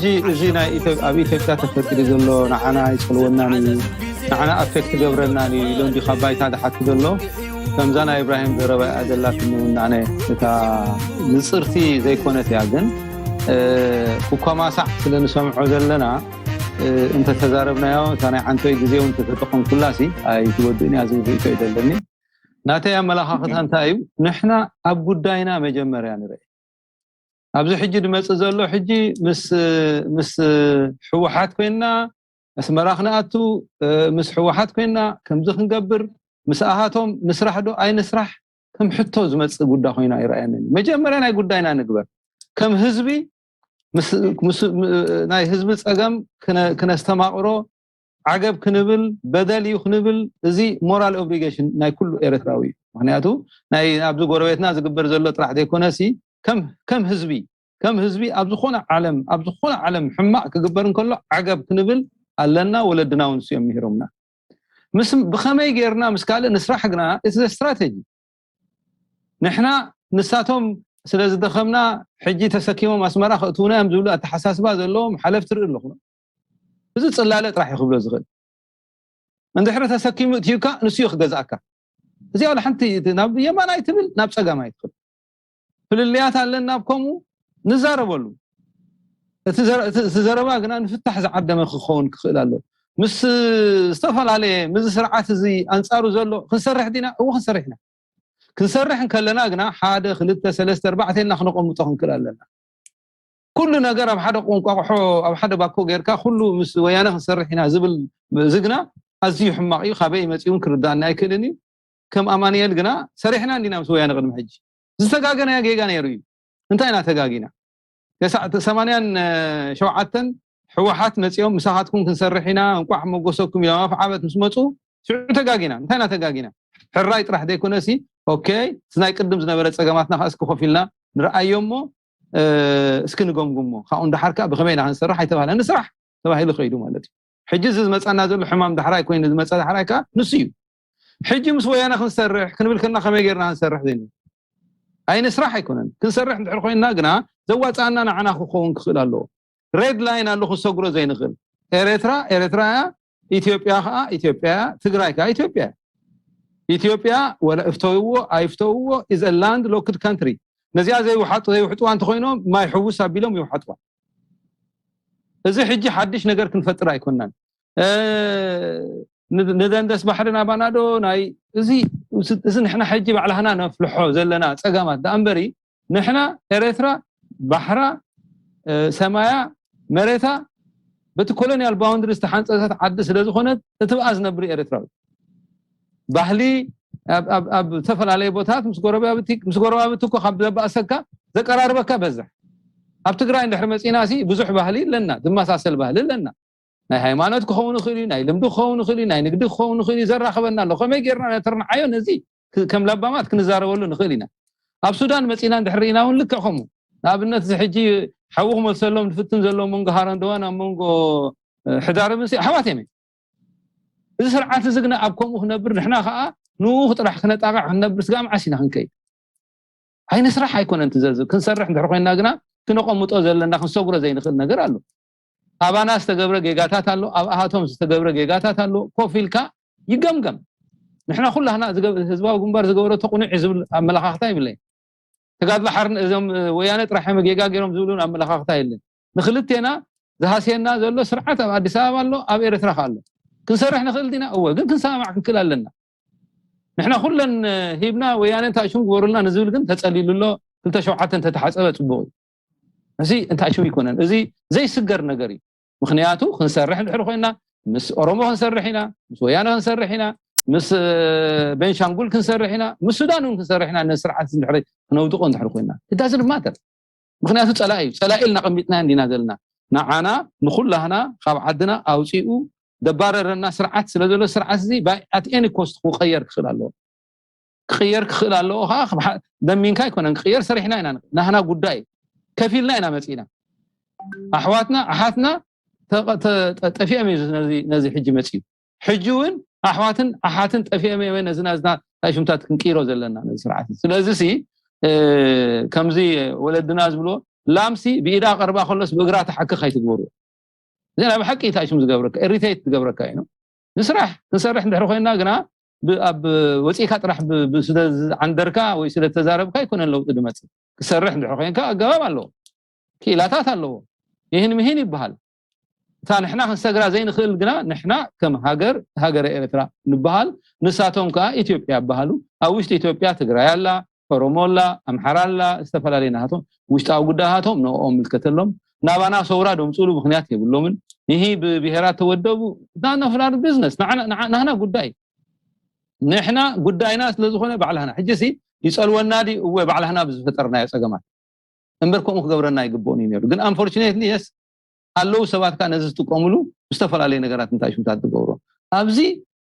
እዚ ናይ ኣብ ኢትዮጵያ ተፈጢሩ ዘሎ ንዓና ይፅልወናን እዩ፣ ንዓና ኣፌክት ገብረናን እዩ ኢሎም ዲኻ ባይታ ዝሓቱ ዘሎ? ከምዛ ናይ እብራሂም ዘረባ እያ ዘላትኒ እውን ኣነ። እታ ንፅርቲ ዘይኮነት እያ፣ ግን ኩኳማሳዕ ስለ ንሰምዖ ዘለና እንተተዛረብናዮ እታ ናይ ዓንቶይ ግዜ እውን ተተጠቐምኩላሲ ኣይትወድእን እያ ዝብል ርእቶ እዩ ዘለኒ። ናተይ ኣመላኻኽታ እንታይ እዩ? ንሕና ኣብ ጉዳይና መጀመርያ ንርኢ። ኣብዚ ሕጂ ድመጽእ ዘሎ ሕጂ ምስ ህወሓት ኮይንና ኣስመራ ክንኣቱ፣ ምስ ህወሓት ኮይንና ከምዚ ክንገብር፣ ምስ ኣሃቶም ንስራሕ ዶ ኣይንስራሕ ከም ሕቶ ዝመጽእ ጉዳይ ኮይና ይረኣየኒ። መጀመርያ ናይ ጉዳይና ንግበር። ከም ህዝቢ ናይ ህዝቢ ጸገም ክነስተማቕሮ፣ ዓገብ ክንብል፣ በደል እዩ ክንብል፣ እዚ ሞራል ኦብሊጌሽን ናይ ኩሉ ኤርትራዊ እዩ። ምክንያቱ ናይ ኣብዚ ጎረቤትና ዝግበር ዘሎ ጥራሕ ዘይኮነሲ ከም ህዝቢ ከም ህዝቢ ኣብ ዝኾነ ዓለም ኣብ ዝኾነ ዓለም ሕማቕ ክግበር እንከሎ ዓገብ ክንብል ኣለና። ወለድና እውን ንስዮም ምሂሮምና። ምስ ብኸመይ ጌርና ምስ ካልእ ንስራሕ ግና እቲ ስትራቴጂ ንሕና ንሳቶም ስለ ዝደኸምና ሕጂ ተሰኪሞም ኣስመራ ከእትውና እዮም ዝብሉ ኣተሓሳስባ ዘለዎም ሓለፍቲ ርኢ ኣለኹ። እዚ ጽላለ ጥራሕ እዩ ክብሎ ዝኽእል። እንድሕሪ ተሰኪሙ እትዩካ ንሱ እዩ ክገዝኣካ። እዚኣ ወላ ሓንቲ ናብ የማናይ ትብል ናብ ጸጋማይ ትብል። ፍልልያት ኣለና ኣብ ከምኡ ንዛረበሉ። እቲ ዘረባ ግና ንፍታሕ ዝዓደመ ክኸውን ክኽእል ኣለዎ። ምስ ዝተፈላለየ ምስዚ ስርዓት እዚ ኣንጻሩ ዘሎ ክንሰርሕ ዲና? እዎ ክንሰርሕ ኢና። ክንሰርሕ እንከለና ግና ሓደ ክልተ ሰለስተ ኣርባዕተ ኢልና ክነቐምጦ ክንክእል ኣለና። ኩሉ ነገር ኣብ ሓደ ቁንቋቑሖ ኣብ ሓደ ባኮ ጌርካ ኩሉ ምስ ወያነ ክንሰርሕ ኢና ዝብል እዚ ግና ኣዝዩ ሕማቕ እዩ። ካበይ መጺኡ እውን ክርዳእና ኣይክእልን እዩ። ከም ኣማንኤል ግና ሰሪሕና እንዲና ምስ ወያነ ቅድሚ ሕጂ። ዝተጋገናዮ ጌጋ ነይሩ እዩ። እንታይ ኢና ተጋጊና? ሰማንያን ሸውዓተን ህወሓት መጺኦም ምሳኻትኩም ክንሰርሕ ኢና እንቋዕ መጎሰኩም ኢሎም ኣፍ ዓመት ምስ መፁ ሽዑ ተጋጊና። እንታይ ኢና ተጋጊና? ሕራይ ጥራሕ ዘይኮነሲ ኦኬ እቲ ናይ ቅድም ዝነበረ ጸገማትና ከዓ እስኪ ኮፍ ኢልና ንርኣዮ እሞ እስኪ ንገምግሞ ካብኡ እንዳሓር ከዓ ብኸመይ ኢና ክንሰርሕ ኣይተባህለ ንስራሕ ተባሂሉ ከይዱ ማለት እዩ። ሕጂ እዚ ዝመፃና ዘሎ ሕማም ዳሕራይ ኮይኑ ዝመፀ ዳሕራይ ከዓ ንሱ እዩ። ሕጂ ምስ ወያነ ክንሰርሕ ክንብል ከና ከመይ ጌርና ክንሰርሕ ዘይንብል ኣይንስራሕ ኣይኮነን። ክንሰርሕ እንድሕር ኮይንና ግና ዘዋፃኣና ንዓና ክኸውን ክኽእል ኣለዎ። ሬድ ላይን ኣሎ ክንሰግሮ ዘይንኽእል። ኤረትራ ኤረትራ እያ፣ ኢትዮጵያ ከዓ ኢትዮጵያ እያ፣ ትግራይ ከዓ ኢትዮጵያ እያ። ኢትዮጵያ ወላ እፍተውዎ ኣይፍተውዎ is a land locked country። ነዚኣ ዘይውሓጡ ዘይውሕጥዋ እንተኮይኖም ማይ ሕውስ ኣቢሎም ይውሓጥዋ። እዚ ሕጂ ሓድሽ ነገር ክንፈጥር ኣይኮናን። ንደንደስ ባሕሪ ናባና ዶ ናይ እዚ እዚ ንሕና ሕጂ ባዕላህና ነፍልሖ ዘለና ፀገማት ደኣ እምበሪ ንሕና ኤረትራ ባሕራ ሰማያ መሬታ በቲ ኮሎኒያል ባውንድሪ ዝተሓንፀሰት ዓዲ ስለ ዝኾነት እቲ ብኣ ዝነብር ኤረትራዊ ባህሊ ኣብ ዝተፈላለየ ቦታት ምስ ጎረባብቲ ምስ ጎረባብቲ እኮ ካብ ዘባእሰካ ዘቀራርበካ በዝሕ። ኣብ ትግራይ እንድሕር መፂና ሲ ብዙሕ ባህሊ ኣለና፣ ዝመሳሰል ባህሊ ኣለና። ናይ ሃይማኖት ክኸውን ይኽእል እዩ፣ ናይ ልምዲ ክኸውን ይኽእል እዩ፣ ናይ ንግዲ ክኸውን ይኽእል እዩ። ዘራኽበና ኣሎ። ከመይ ጌርና ነተርንዓዮ ነዚ ከም ለባማት ክንዛረበሉ ንኽእል ኢና። ኣብ ሱዳን መፂና እንድሕር ርኢና እውን ልክዕ ከምኡ። ንኣብነት እዚ ሕጂ ሓዊ ክመልሰሎም ዝፍትን ዘሎ መንጎ ሃረንደዋን ኣብ መንጎ ሕዳርብን ኣሕዋት እዮም። እዚ ስርዓት እዚ ግና ኣብ ከምኡ ክነብር ንሕና ከዓ ንኡ ጥራሕ ክነጣቕዕ ክንነብር ስጋ መዓስ ኢና ክንከይድ? ኣይንስራሕ ኣይኮነን ትዘዝብ ክንሰርሕ እንድሕር ኮይንና ግና ክነቐምጦ ዘለና ክንሰጉሮ ዘይንኽእል ነገር ኣሎ። ኣባና ዝተገብረ ጌጋታት ኣሎ፣ ኣብ ኣሃቶም ዝተገብረ ጌጋታት ኣሎ። ኮፍ ኢልካ ይገምገም። ንሕና ኩላህና ህዝባዊ ግንባር ዝገበረቶ ቁኑዕ እዩ ዝብል ኣመለኻኽታ ይብለይ። ተጋድሎ ሓርን እዞም ወያነ ጥራሕ እዮም ጌጋ ገይሮም ዝብሉን ኣመለኻኽታ የለን። ንክልቴና ዝሃስየና ዘሎ ስርዓት ኣብ ኣዲስ ኣበባ ኣሎ፣ ኣብ ኤርትራ ከ ኣሎ። ክንሰርሕ ንኽእል ዲና? እወ፣ ግን ክንሰማማዕ ክንክእል ኣለና። ንሕና ኩለን ሂብና ወያነ እንታይ ሽም ግበሩልና ንዝብል ግን ተጸሊሉ ኣሎ። ክልተ ሸውዓተ እንተተሓጸበ ጽቡቕ እዩ። እዚ እንታይ ሽም ይኮነን። እዚ ዘይስገር ነገር እዩ። ምክንያቱ ክንሰርሕ እንድሕር ኮይና ምስ ኦሮሞ ክንሰርሕ ኢና፣ ምስ ወያነ ክንሰርሕ ኢና፣ ምስ ቤንሻንጉል ክንሰርሕ ኢና፣ ምስ ሱዳን እውን ክንሰርሕ ኢና። ነዚ ስርዓት እንድሕር ክነውድቆ እንድሕር ኮይና እዳዚ ድማ ተር ምክንያቱ ፀላኢ እዩ። ፀላኢ ኢልና ቀሚጥና እንዲና ዘለና ንዓና ንኩላህና ካብ ዓድና ኣውፂኡ ደባረረና ስርዓት ስለ ዘሎ ስርዓት እዚ by at any cost ክቀየር ክኽእል ኣለዎ። ክቕየር ክኽእል ኣለዎ ከዓ ደሚንካ ኣይኮነን ክቕየር ሰሪሕና ኢና። ናህና ጉዳይ ከፊልና ኢና መፂና። ኣሕዋትና ኣሓትና ጠፊኦም እዩ ነዚ ሕጂ መፅዩ። ሕጂ እውን ኣሕዋትን ኣሓትን ጠፊኦም እዮም ነዚ ናዝና ሽምታት ክንቅይሮ ዘለና ነዚ ስርዓት። ስለዚ ሲ ከምዚ ወለድና ዝብሎ ላምሲ ብኢዳ ቀርባ ከሎስ ብእግራ ተሓክኽ ኣይትግበሩ። እዚ ናይ ብሓቂ እንታይ ሽም ዝገብረካ፣ ኢሪቴት ዝገብረካ እዩ። ንስራሕ ክንሰርሕ እንድሕር ኮይና ግና ብ- ኣብ ወፂእካ ጥራሕ ብ- ብ- ስለ ዝዓንደርካ ወይ ስለ ተዛረብካ ኣይኮነን ለውጢ ድመፅእ። ክሰርሕ እንድሕር ኮይንካ ኣገባብ ኣለዎ፣ ክኢላታት ኣለዎ። ይህን ምሂን ይበሃል። እታ ንሕና ክንሰግራ ዘይንኽእል ግና ንሕና ከም ሃገር ሃገረ ኤርትራ ንበሃል፣ ንሳቶም ከዓ ኢትዮጵያ ይበሃሉ። ኣብ ውሽጢ ኢትዮጵያ ትግራይ ኣላ፣ ኦሮሞ ኣላ፣ ኣምሓራ ኣላ፣ ዝተፈላለዩ ናሃቶም ውሽጣዊ ጉዳያቶም ንኦም ምልከተሎም። ናባና ሰውራ ደምፅሉ ምክንያት የብሎምን። ይህ ብብሔራት ተወደቡ ናፍላር ቢዝነስ ናህና ጉዳይ ንሕና ጉዳይና ስለዝኾነ ባዕላህና ሕጂ ሲ ይፀልወና ዲ እወ ባዕላህና ብዝፈጠርናዮ ፀገማት እምበር ከምኡ ክገብረና ይግብኦን እዩ ነሩ። ግን ኣንፎርቹኔትሊ የስ ኣለዉ ሰባት ከዓ ነዚ ዝጥቀምሉ ዝተፈላለዩ ነገራት እንታይ ሽምታት ዝገብሮ ኣብዚ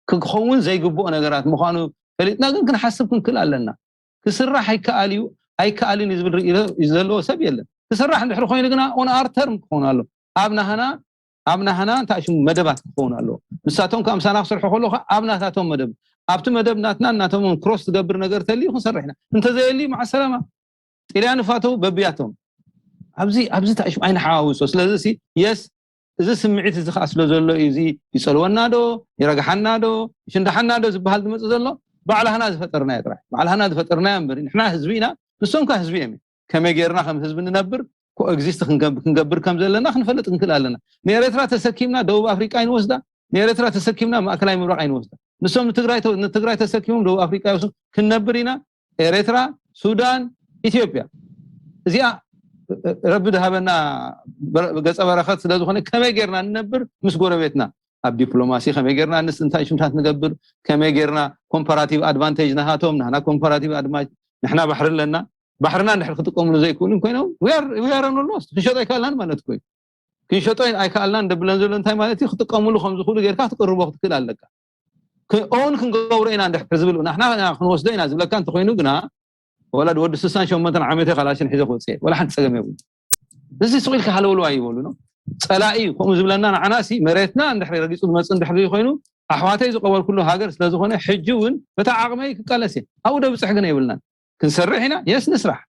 ክኸውን ዘይግብኦ ነገራት ምዃኑ ፈሊጥና ግን ክንሓስብ ክንክእል ኣለና። ክስራሕ ኣይከኣል እዩ ኣይከኣልን እዩ ዝብል ርእይቶ እዩ ዘለዎ ሰብ የለን። ክስራሕ እንድሕር ኮይኑ ግና ኦን ኣር ተርም ክኸውን ኣሎ ኣብ ናህና ኣብ ናህና እንታይ ሽሙ መደባት ክኸውን ኣለዎ። ንሳቶም ከዓ ምሳና ክሰርሑ ከለኹ ኣብ ናታቶም መደብ ኣብቲ መደብ ናትና እናቶም ክሮስ ዝገብር ነገር ተልዩ ክንሰርሕ ኢና። እንተዘየልዩ መዓ ሰላማ ጥልያን ፋተው በብያቶም ኣብዚ ኣብዚ እንታይ ሽሙ ኣይንሓዋውሶ። ስለዚ ሲ የስ እዚ ስምዒት እዚ ከዓ ስለ ዘሎ እዩ እዚ ይፀልወና ዶ ይረግሓና ዶ ይሽንዳሓና ዶ ዝበሃል ዝመፅእ ዘሎ ባዕላህና ዝፈጠርናዮ ጥራሕ ባዕላህና ዝፈጠርናዮ እምበር ንሕና ህዝቢ ኢና። ንሶም ከዓ ህዝቢ እዮም። ከመይ ጌርና ከም ህዝቢ ንነብር ኮኤግዚስት ክንገብር ከም ዘለና ክንፈልጥ ክንክእል ኣለና። ንኤረትራ ተሰኪምና ደቡብ ኣፍሪቃ ኣይንወስዳ፣ ንኤረትራ ተሰኪምና ማእከላይ ምብራቕ ኣይንወስዳ። ንሶም ንትግራይ ተሰኪሞም ደቡብ ኣፍሪቃ ይወስዱ። ክንነብር ኢና ኤረትራ፣ ሱዳን፣ ኢትዮጵያ። እዚኣ ረቢ ዝሃበና ገጸ በረኸት ስለዝኾነ ከመይ ጌርና ንነብር ምስ ጎረቤትና ኣብ ዲፕሎማሲ ከመይ ጌርና ንስ እንታይ ሽምታት ንገብር ከመይ ጌርና ኮምፓራቲቭ ኣድቫንቴጅ ናሃቶም ናህና ኮምፓራቲቭ ኣድቫንቴጅ ንሕና ባሕሪ ኣለና ባሕርና እንድሕር ክጥቀምሉ ዘይክእሉ ኮይኖም we are on a loss ክንሸጦ ኣይከኣልናን ማለት ኮይኑ ክንሸጦ ኣይከኣልናን ደብለን ዘሎ እንታይ ማለት እዩ ክጥቀምሉ ከም ዝኽእሉ ጌርካ ክትቅርቦ ክትክእል ኣለካ ኦን ክንገብሮ ኢና እንድሕር ዝብል ናሕና ክንወስዶ ኢና ዝብለካ እንተኮይኑ ግና ወላ ወዲ ስሳን ሸሞንተን ዓመት ካላሽን ሒዘ ክወፅእ ወላ ሓንቲ ፀገም የብሉ እዚ ስቕ ኢልካ ሃለውለዋ ይበሉ ነው ፀላኢ ከምኡ ዝብለና ንዓናሲ መሬትና እንድሕር ረጊፁ ዝመፅእ እንድሕር ኮይኑ ኣሕዋተይ ዝቀበልኩሉ ሃገር ስለዝኮነ ሕጂ እውን በታ ዓቕመይ ክቃለስ እየ ኣብኡ ደብፅሕ ግን የብልናን ክንሰርሕ ኢና የስ ንስራሕ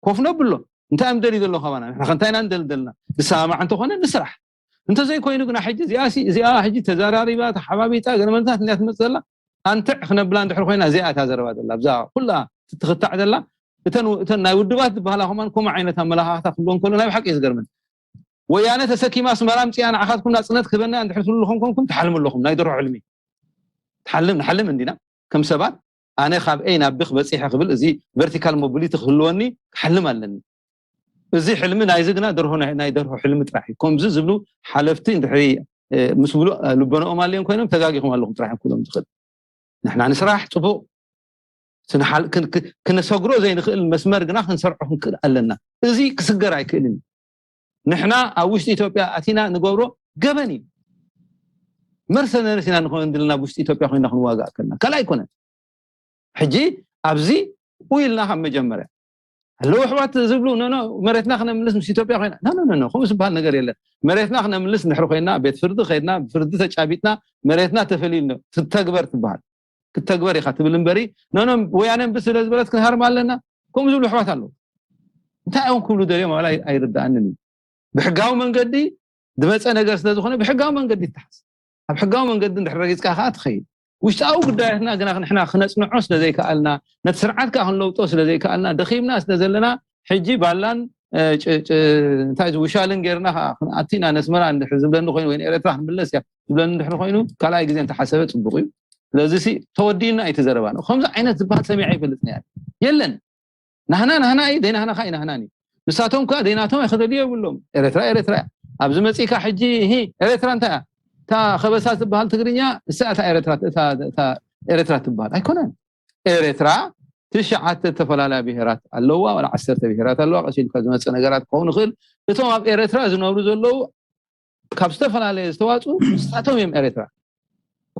ኮፍ ነብሎ እንታይ እዮም ደሊ ዘሎ ካባና ንሕና ከንታይ ኢና ንደሊ ዘለና ንሰማማዕ እንተኮነ ንስራሕ እንተዘይኮይኑ ግና ሕጂ እዚኣ እዚኣ ሕጂ ተዘራሪባ ተሓባቢጣ ገለመለታት እንድያ ትመፅእ ዘላ ኣንትዕ ክነብላ እንድሕር ኮይና እዚኣ እታ ዘረባ ዘላ ብዛ ኩላ ትትኽታዕ ዘላ እተን እተን ናይ ውድባት ዝበሃላ ከማን ከምኡ ዓይነት ኣመላኻኽታ ክብሎ እንከሎ ናይ ብሓቂ እዩ ዝገርመን ወያነ ተሰኪማ ኣስመራ ምፅኣ ንዓኻትኩም ናፅነት ክህበና እንድሕር ትብሉ ኮንኩም ትሓልሙ ኣለኹም ናይ ደርሆ ሕልሚ ትሓልም ንሓልም እንዲና ከም ሰባት ኣነ ካብ ኤ ናብ ቢ ክበፂሐ ክብል እዚ ቨርቲካል ሞቢሊቲ ክህልወኒ ክሓልም ኣለኒ እዚ ሕልሚ ናይዚ ግና ደርሆ ናይ ደርሆ ሕልሚ ጥራሕ እዩ ከምዚ ዝብሉ ሓለፍቲ እንድሕሪ ምስ ብሉ ልቦነኦም ኣልዮም ኮይኖም ተጋጊኹም ኣለኹም ጥራሕ ክብሎም ዝኽእል ንሕና ንስራሕ ፅቡቕ ክነሰግሮ ዘይንኽእል መስመር ግና ክንሰርዖ ክንክእል ኣለና እዚ ክስገር ኣይክእልን ንሕና ኣብ ውሽጢ ኢትዮጵያ ኣቲና ንገብሮ ገበን እዩ መርሰነርስ ኢና ንኾን ድልና ኣብ ውሽጢ ኢትዮጵያ ኮይና ክንዋጋእ ከልና ካልእ ኣይኮነን ሕጂ ኣብዚ ኢልና ካብ መጀመርያ ኣለዉ ኣሕዋት ዝብሉ ነኖ መሬትና ክነምልስ ምስ ኢትዮጵያ ኮይና ነኖ ከምኡ ዝበሃል ነገር የለን መሬትና ክነምልስ እንድሕር ኮይና ቤት ፍርዲ ከይድና ብፍርዲ ተጫቢጥና መሬትና ተፈልዩ ትተግበር ትበሃል ክትተግበር ኢኻ ትብል እምበሪ ነኖ ወያነ እምቢ ስለ ዝበለት ክንሃርም ኣለና ከምኡ ዝብሉ ኣሕዋት ኣለዉ እንታይ እዮም ክብሉ ደልዮም ዋላ ኣይርዳእንን እዩ ብሕጋዊ መንገዲ ዝመፀ ነገር ስለዝኾነ ብሕጋዊ መንገዲ ይተሓዝ ኣብ ሕጋዊ መንገዲ እንድሕር ረጊፅካ ከዓ ትኸይድ ውሽጣዊ ጉዳያትና ግና ንሕና ክነፅንዖ ስለዘይከኣልና ነቲ ስርዓት ከዓ ክንለውጦ ስለዘይከኣልና ደኺምና ስለዘለና ሕጂ ባላን እንታይ ውሻልን ጌርና ከዓ ክንኣቲ ኢና ነስመራ እንድሕር ዝብለኒ ኮይኑ ወይ ኤረትራ ክንምለስ እያ ዝብለኒ እንድሕር ኮይኑ ካልኣይ ግዜ እንተሓሰበ ፅቡቅ እዩ ስለዚ ተወዲእና እዩ ተዘረባ ከምዚ ዓይነት ዝበሃል ሰሚዐ ይፈልጥ ነያ የለን ናህና ናህና እዩ ደይናህና ከዓ ናህናን እዩ ንሳቶም ከዓ ደይናቶም ኣይክደልዩ የብሎም ኤረትራ ኤረትራ ኣብዚ መፂካ ሕጂ ሂ ኤረትራ እንታይ እያ እታ ከበሳ ዝበሃል ትግርኛ እሳ እታ ኤረትራ ትበሃል ኣይኮነን ኤረትራ ትሽዓተ ዝተፈላለያ ብሄራት ኣለዋ ዋላ ዓሰርተ ብሄራት ኣለዋ ቀሲልካ ዝመፀ ነገራት ክኸውን ይኽእል እቶም ኣብ ኤረትራ ዝነብሩ ዘለዉ ካብ ዝተፈላለየ ዝተዋፅኡ ንሳቶም እዮም ኤረትራ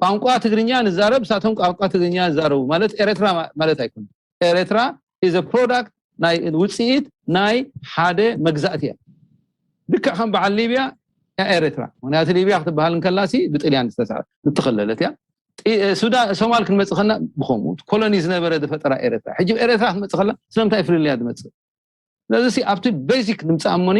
ቋንቋ ትግርኛ ንዛረብ ንሳቶም ቋንቋ ትግርኛ ዝዛረቡ ማለት ኤረትራ ማለት ኣይኮነ ኤረትራ is product ናይ ውፅኢት ናይ ሓደ መግዛእቲ እያ ልክዕ ከም በዓል ሊብያ ኤረትራ ምክንያቱ ሊብያ ክትበሃል እንከላሲ ብጥልያን ዝተሰ እትኸለለት እያ ሱዳን ሶማል ክንመፅእ ከና ብከምኡ ኮሎኒ ዝነበረ ዝፈጠራ ኤረትራ ሕጂ ኤረትራ ክትመፅእ ከላ ስለምንታይ ፍልልያ ዝመፅእ ስለዚ ኣብቲ ቤዚክ ንምፃእ እሞኒ፣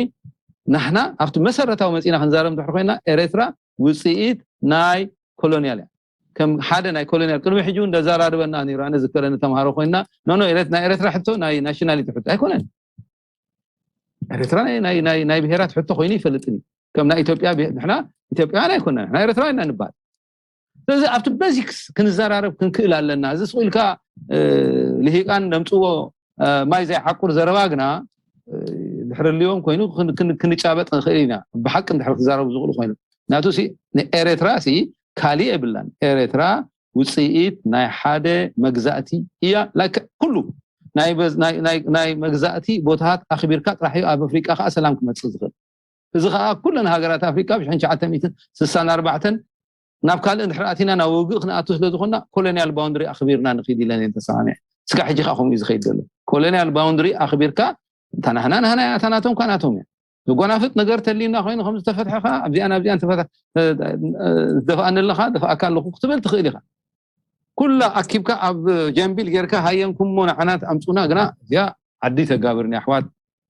ናሕና ኣብቲ መሰረታዊ መፂና ክንዛረብ እንድሕር ኮይና፣ ኤርትራ ውፅኢት ናይ ኮሎኒያል እያ። ከም ሓደ ናይ ኮሎኒያል፣ ቅድሚ ሕጂ እውን እንዳዘራረበና ነይሩ። ኣነ ዝከረኒ ተምሃሮ ኮይና፣ ኖ ኖ፣ ኤርት- ናይ ኤርትራ ሕቶ ናይ ናሽናሊቲ ሕቶ ኣይኮነን። ኤርትራ ናይ ናይ ናይ ናይ ብሄራት ሕቶ ኮይኑ ይፈልጥን እዩ። ከም ናይ ኢትዮጵያ ብሄ- ንሕና ኢትዮጵያውያን ኣይኮና፣ ንሕና ኤርትራውያን ኢና ንበሃል። ስለዚ ኣብቲ ቤዚክስ ክንዘራረብ ክንክእል ኣለና። እዚ ስኢልካ ልሂቃን ደምፅዎ ማይ ዘይዓቁር ዘረባ ግና ድሕሪ ልዮም ኮይኑ ክንጫበጥ ንኽእል ኢና። ብሓቂ እንድሕር ክዛረቡ ዝኽእሉ ኮይኑ ናቱ ንኤርትራ ሲ ካሊእ የብላን። ኤርትራ ውፅኢት ናይ ሓደ መግዛእቲ እያ። ኩሉ ናይ መግዛእቲ ቦታታት ኣኽቢርካ ጥራሕ እዩ ኣብ ኣፍሪቃ ከዓ ሰላም ክመፅእ ዝኽእል። እዚ ከዓ ኩለን ሃገራት ኣፍሪቃ ብሽሕን ትሽዓተ ሚእትን ስሳን ኣርባዕተን ናብ ካልእ እንድሕር ኣቲና ናብ ውግእ ክንኣቱ ስለ ዝኾንና ኮሎኒያል ባውንድሪ ኣኽቢርና ንኽይድ ኢለን እየን ተሰማሚዐን። እስካ ሕጂ ከዓ ከምኡ እዩ ዝኸይድ ዘሎ። ኮሎኒያል ባውንድሪ ኣኽቢርካ እታ ናህና ናህና እያ፣ እታ ናቶም ከዓ ናቶም እያ። ዘጓናፍጥ ነገር ተልዩና ኮይኑ ከም ዝተፈትሐ ከዓ ኣብዚኣን ኣብዚኣን ተፈትሐ ዝደፍኣኒ ኣለካ ደፍኣካ ኣለኹ ክትብል ትኽእል ኢኻ። ኩላ ኣኪብካ ኣብ ጀምቢል ጌርካ ሃየንኩሞ ንዓናት ኣምፁና ግና እዚኣ ዓዲ ተጋብርኒ ኣሕዋት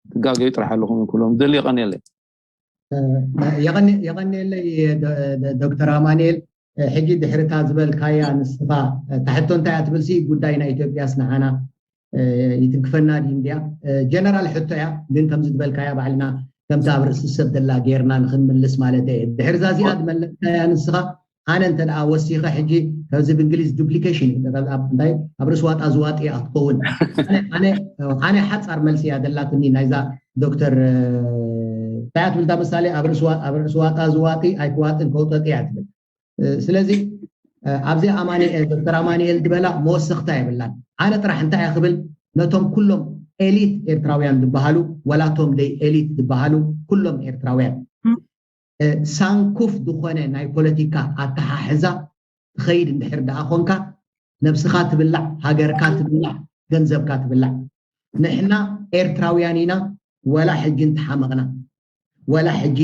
ትጋገዩ ጥራሕ ኣለኹም ይኩሎም ደሊ የቐንየለይ። የቐንየለይ ዶክተር ኣማንኤል። ሕጂ ድሕርታ ዝበልካያ ንስኻ ታሕቶ እንታይ እያ ትብልሲ ጉዳይ ናይ ኢትዮጵያስ ንዓና ይትንክፈና ድዩ እንድያ? ጀነራል ሕቶ እያ ግን ከምዚ ዝበልካያ ባዕልና ከምቲ ኣብ ርእሲ ሰብ ደላ ጌርና ንክንምልስ ማለት እየ። ድሕርዛ እዚኣ ዝመለስካያ ንስኻ ኣነ እንተ ደኣ ወሲኸ ሕጂ ከምዚ ብእንግሊዝ ዱፕሊኬሽን እንታይ ኣብ ርእሲ ዋጣ ዝዋጢ እያ ክትኸውን። ኣነ ሓፃር መልሲ እያ ደላትኒ ናይዛ ዶክተር እንታይ እያ ትብል እዛ ምሳሌ ኣብ ርእሲ ዋጣ ዝዋጢ ኣይክዋጥን ከውጠጥ እያ ትብል። ስለዚ ኣብዚ ዶክተር ኣማኒኤል ዝበላ መወሰኽታ የብላን። ኣነ ጥራሕ እንታይ እየ ክብል ነቶም ኩሎም ኤሊት ኤርትራውያን ዝበሃሉ ወላቶም ደይ ኤሊት ዝበሃሉ ኩሎም ኤርትራውያን ሳንኩፍ ዝኾነ ናይ ፖለቲካ ኣተሓሕዛ ትኸይድ እንድሕር ደኣ ኮንካ ነብስኻ ትብላዕ፣ ሃገርካ ትብላዕ፣ ገንዘብካ ትብላዕ። ንሕና ኤርትራውያን ኢና። ወላ ሕጂ እንተሓመቕና ወላ ሕጂ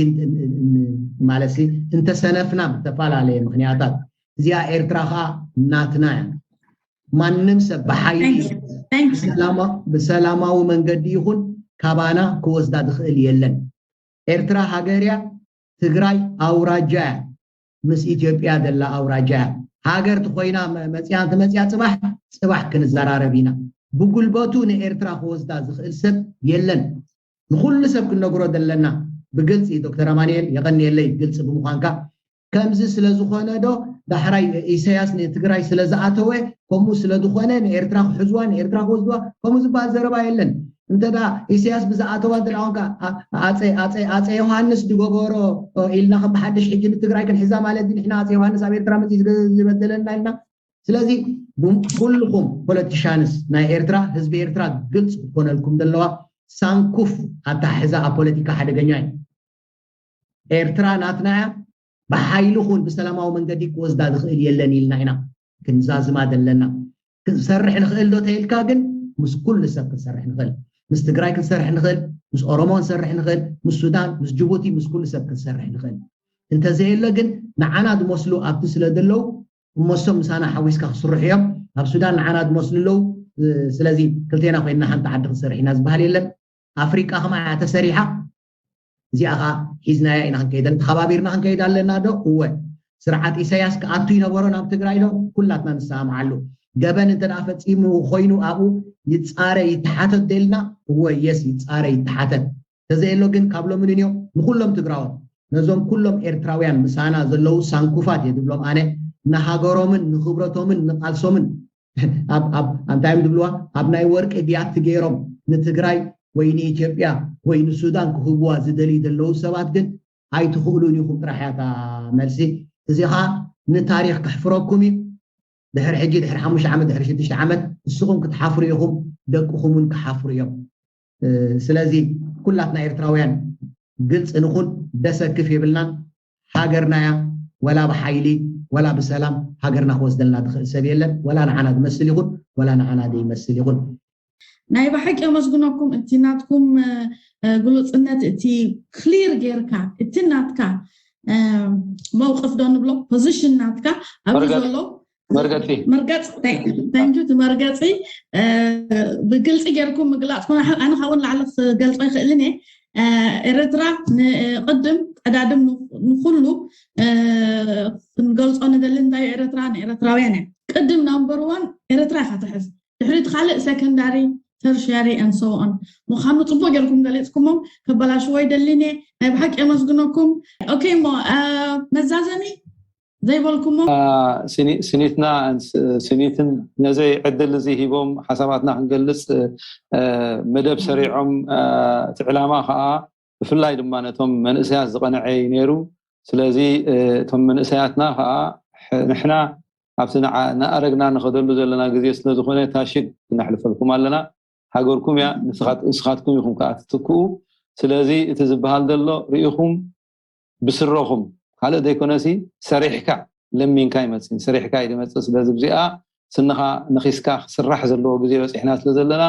ማለት እንተሰነፍና ብተፈላለየ ምክንያታት እዚኣ ኤርትራ ከዓ ናትና እያ። ማንም ሰብ ብሓይሊ ብሰላማዊ መንገዲ ይኹን ካባና ክወስዳ ዝኽእል የለን። ኤርትራ ሃገር እያ። ትግራይ ኣውራጃ እያ። ምስ ኢትዮጵያ ዘላ ኣውራጃ እያ። ሃገር ትኮይና መፅያ እንተመፅያ ፅባሕ ፅባሕ ክንዘራረብ ኢና። ብጉልበቱ ንኤርትራ ክወስዳ ዝኽእል ሰብ የለን። ንኩሉ ሰብ ክንነግሮ ዘለና ብግልፂ ዶክተር ኣማንኤል የቐንየለይ ግልፂ ብምዃንካ። ከምዚ ስለዝኾነ ዶ ዳሕራይ ኢሳያስ ንትግራይ ስለዝኣተወ ከምኡ ስለዝኾነ ንኤርትራ ክሕዝዋ ንኤርትራ ክወስድዋ ከምኡ ዝበሃል ዘረባ የለን። እንተ ኢሳያስ ብዝኣተዋ እንተ ኮንካ ኣፀ ዮሃንስ ዝገበሮ ኢልና ከም ብሓድሽ ሕጂ ንትግራይ ክንሕዛ ማለት ንሕና ኣፀ ዮሃንስ ኣብ ኤርትራ መፅኡ ዝበደለና ኢልና ስለዚ ኩልኹም ፖለቲሻንስ ናይ ኤርትራ ህዝቢ ኤርትራ ግልፂ ክኮነልኩም ዘለዋ ሳንኩፍ ኣተሓሕዛ ኣብ ፖለቲካ ሓደገኛ እዩ። ኤርትራ ናትና እያ። ብሓይሊ ኹን ብሰላማዊ መንገዲ ክወስዳ ዝኽእል የለን ኢልና ኢና ክንዛዝማ ዘለና። ክንሰርሕ ንኽእል ዶ ተይልካ ግን ምስ ኩሉ ሰብ ክንሰርሕ ንኽእል። ምስ ትግራይ ክንሰርሕ ንኽእል፣ ምስ ኦሮሞ ክንሰርሕ ንኽእል፣ ምስ ሱዳን፣ ምስ ጅቡቲ፣ ምስ ኩሉ ሰብ ክንሰርሕ ንኽእል። እንተዘየለ ግን ንዓና ዝመስሉ ኣብቲ ስለ ዘለዉ እሞ እሶም ምሳና ሓዊስካ ክስርሑ እዮም። ኣብ ሱዳን ንዓና ዝመስሉ ኣለዉ። ስለዚ ክልቴና ኮይንና ሓንቲ ዓዲ ክንሰርሕ ኢና ዝበሃል የለን። ኣፍሪቃ ከማያ ተሰሪሓ እዚኣ ከዓ ሒዝናያ ኢና ክንከይድ ተኸባቢርና ክንከይድ ኣለና ዶ? እወ። ስርዓት ኢሳያስ ክኣቱ ይነበሮ ናብ ትግራይ ዶ? ኩላትና ንሰማምዓሉ። ገበን እንተ ፈፂሙ ኮይኑ ኣብኡ ይፃረ ይተሓተት ደልና? እወ የስ ይፃረ ይተሓተት። ተዘየሎ ግን ካብ ሎሚ ንንዮ ንኩሎም ትግራዎት ነዞም ኩሎም ኤርትራውያን ምሳና ዘለዉ ሳንኩፋት እየ ዝብሎም ኣነ ንሃገሮምን ንክብረቶምን ንቃልሶምን ኣብ ኣብ ኣንታዮም ዝብልዋ ኣብ ናይ ወርቂ ቢያቲ ገይሮም ንትግራይ ወይ ንኢትዮጵያ ወይ ንሱዳን ክህብዋ ዝደልዩ ዘለዉ ሰባት ግን ኣይትኽእሉን ኢኹም ጥራሕ እያ እታ መልሲ። እዚ ኸዓ ንታሪኽ ከሕፍረኩም እዩ። ድሕሪ ሕጂ ድሕሪ ሓሙሽተ ዓመት ድሕሪ ሽዱሽተ ዓመት ንስኹም ክትሓፍሩ ኢኹም፣ ደቅኹም እውን ክሓፍሩ እዮም። ስለዚ ኩላትና ኤርትራውያን ግልፂ ንኹን፣ ደሰክፍ የብልናን። ሃገርና እያ። ወላ ብሓይሊ ወላ ብሰላም ሃገርና ክወስደልና ዝኽእል ሰብ የለን። ወላ ንዓና ዝመስል ይኹን ወላ ንዓና ዘይመስል ይኹን። ናይ ብሓቂ የመስግነኩም። እቲ ናትኩም ግሉፅነት፣ እቲ ክሊር ጌርካ እቲ ናትካ መውቅፍ ዶ ንብሎ ፖዚሽን ናትካ ኣብዚ ዘሎ መርገፂ መርገፂ ተንኪ እቲ መርገፂ ብግልፂ ጌርኩም ምግላፅኩም ኣነ ካብን ላዕሊ ክገልፆ ይኽእልን እየ። ኤርትራ ንቅድም ቀዳድም ንኩሉ ክንገልፆ ንደሊ እንታይ ኤርትራ ንኤርትራውያን እያ። ቅድም ናምበር ዋን ኤርትራ ኢኻ ትሕዝ፣ ድሕሪት ካልእ ሰከንዳሪ ተርሽያሪ and so on ምዃኑ ፅቡቅ ጌርኩም ገሊፅኩሞም። ከበላሽዎ ይደሊን እየ። ናይ ብሓቂ የመስግነኩም። ኦኬ እሞ መዛዘሚ ዘይበልኩሞ ስኒትና ስኒትን ነዘይ ዕድል እዚ ሂቦም ሓሳባትና ክንገልፅ መደብ ሰሪዖም እቲ ዕላማ ከዓ ብፍላይ ድማ ነቶም መንእሰያት ዝቐንዐ እዩ ነይሩ። ስለዚ እቶም መንእሰያትና ከዓ ንሕና ኣብቲ ንኣረግና ንኸደሉ ዘለና ግዜ ስለዝኾነ ታሽግ ክነሕልፈልኩም ኣለና። ሃገርኩም እያ፣ ንስኻትኩም ኢኹም ከዓ ትትክኡ። ስለዚ እቲ ዝበሃል ዘሎ ርኢኹም ብስረኹም ካልእ ዘይኮነሲ ሰሪሕካ ለሚንካ ይመፅእ፣ ሰሪሕካ እዩ ዝመፅእ። ስለዚ ብዚኣ ስንኻ ነኺስካ ክስራሕ ዘለዎ ግዜ በፂሕና ስለ ዘለና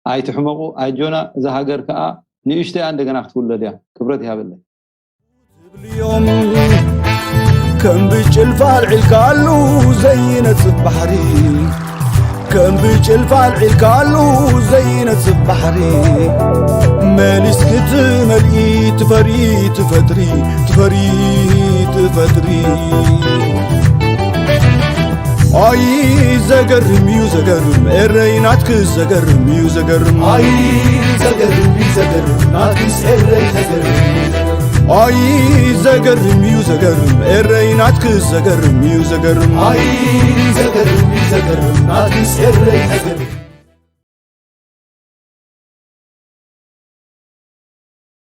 ኣይትሕመቑ፣ ኣጆና። እዛ ሃገር ከዓ ንእሽተያ እንደገና ክትውለድ እያ። ክብረት ይሃበለይ። ትብልዮም ከም ብጭልፋ ኣልዒልካሉ ዘይነጽፍ ባሕሪ ከም ብጭልፋ ኣልዒልካሉ ዘይነጽፍ ባሕሪ መሊስ ክትመልኢ ትፈሪ ትፈጥሪ ትፈሪ ትፈጥሪ ኣይ ዘገርም እዩ ዘገርም ኤረይ ናትክስ ዘገርም እዩ ዘገርም ኣይ ዘገርም እዩ ዘገርም ናትክስ ኤረይ ዘገርም እዩ ዘገርም ኣይ ዘገርም እዩ ዘገርም ኤረይ ናትክስ ዘገርም እዩ ዘገርም ኣይ ዘገርም እዩ ዘገርም ናትክስ ኤረይ ዘገርም